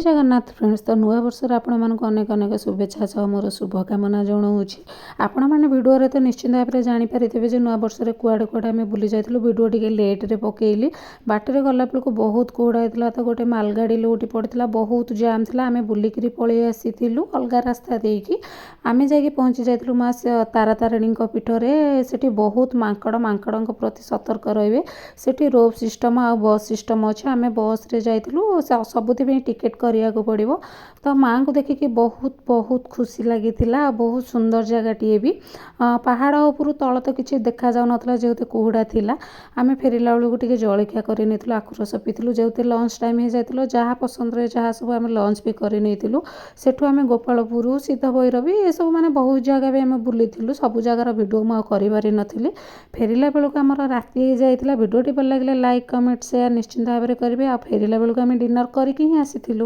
Jagannath friends. ତ ନୂଆ ବର୍ଷରେ ଆପଣମାନଙ୍କୁ ଅନେକ ଅନେକ ଶୁଭେଚ୍ଛା ସହ ମୋର ଶୁଭକାମନା ଜଣାଉଛି। ଆପଣମାନେ ଭିଡ଼ିଓରେ ତ ନିଶ୍ଚିନ୍ତ ଭାବରେ ଜାଣିପାରିଥିବେ ଯେ ନୂଆ ବର୍ଷରେ କୁଆଡ଼େ କୁଆଡ଼େ ଆମେ ବୁଲି ଯାଇଥିଲୁ। ଭିଡ଼ିଓ ଟିକେ ଲେଟ୍ରେ ପକେଇଲି। ବାଟରେ ଗଲାବେଳକୁ ବହୁତ କୁହୁଡ଼ା ହେଇଥିଲା, ତ ଗୋଟେ ମାଲଗାଡ଼ି ଲେଉଟି ପଡ଼ିଥିଲା, ବହୁତ ଜାମ୍ ଥିଲା। ଆମେ ବୁଲିକିରି ପଳେଇ ଆସିଥିଲୁ ଅଲଗା ରାସ୍ତା ଦେଇକି। ଆମେ ଯାଇକି ପହଞ୍ଚି ଯାଇଥିଲୁ ମା ତାରାତାରିଣୀଙ୍କ ପୀଠରେ। ସେଠି ବହୁତ ମାଙ୍କଡ଼, ମାଙ୍କଡ଼ଙ୍କ ପ୍ରତି ସତର୍କ ରହିବେ। ସେଠି ରୋପ୍ ସିଷ୍ଟମ୍ ଆଉ ବସ୍ ସିଷ୍ଟମ୍ ଅଛି। ଆମେ ବସ୍ରେ ଯାଇଥିଲୁ। ସବୁଥିପାଇଁ ଟିକେଟ୍ କରିବାକୁ ପଡ଼ିବ। ତ ମାଆଙ୍କୁ ଦେଖିକି ବହୁତ ବହୁତ ଖୁସି ଲାଗିଥିଲା ଆଉ ବହୁତ ସୁନ୍ଦର ଜାଗାଟିଏ ବି। ପାହାଡ଼ ଉପରୁ ତଳ ତ କିଛି ଦେଖାଯାଉନଥିଲା, ଯେହେତୁ କୁହୁଡ଼ା ଥିଲା। ଆମେ ଫେରିଲା ବେଳକୁ ଟିକେ ଜଳଖିଆ କରିନେଇଥିଲୁ, ଆଖୁ ରସ ପିଇଥିଲୁ, ଯେହେତୁ ଲଞ୍ଚ ଟାଇମ୍ ହେଇଯାଇଥିଲା। ଯାହା ପସନ୍ଦରେ ଯାହା ସବୁ ଆମେ ଲଞ୍ଚ ବି କରିନେଇଥିଲୁ। ସେଠୁ ଆମେ ଗୋପାଳପୁର, ସିଦ୍ଧ ଭୈରବୀ, ଏସବୁ ମାନେ ବହୁତ ଜାଗା ବି ଆମେ ବୁଲିଥିଲୁ। ସବୁ ଜାଗାର ଭିଡ଼ିଓ ମୁଁ ଆଉ କରିପାରିନଥିଲି। ଫେରିଲା ବେଳକୁ ଆମର ରାତି ହେଇଯାଇଥିଲା। ଭିଡ଼ିଓଟି ଭଲ ଲାଗିଲେ ଲାଇକ୍, କମେଣ୍ଟ, ସେୟାର ନିଶ୍ଚିନ୍ତ ଭାବରେ କରିବେ। ଆଉ ଫେରିଲା ବେଳକୁ ଆମେ ଡିନର୍ କରିକି ହିଁ ଆସିଥିଲୁ।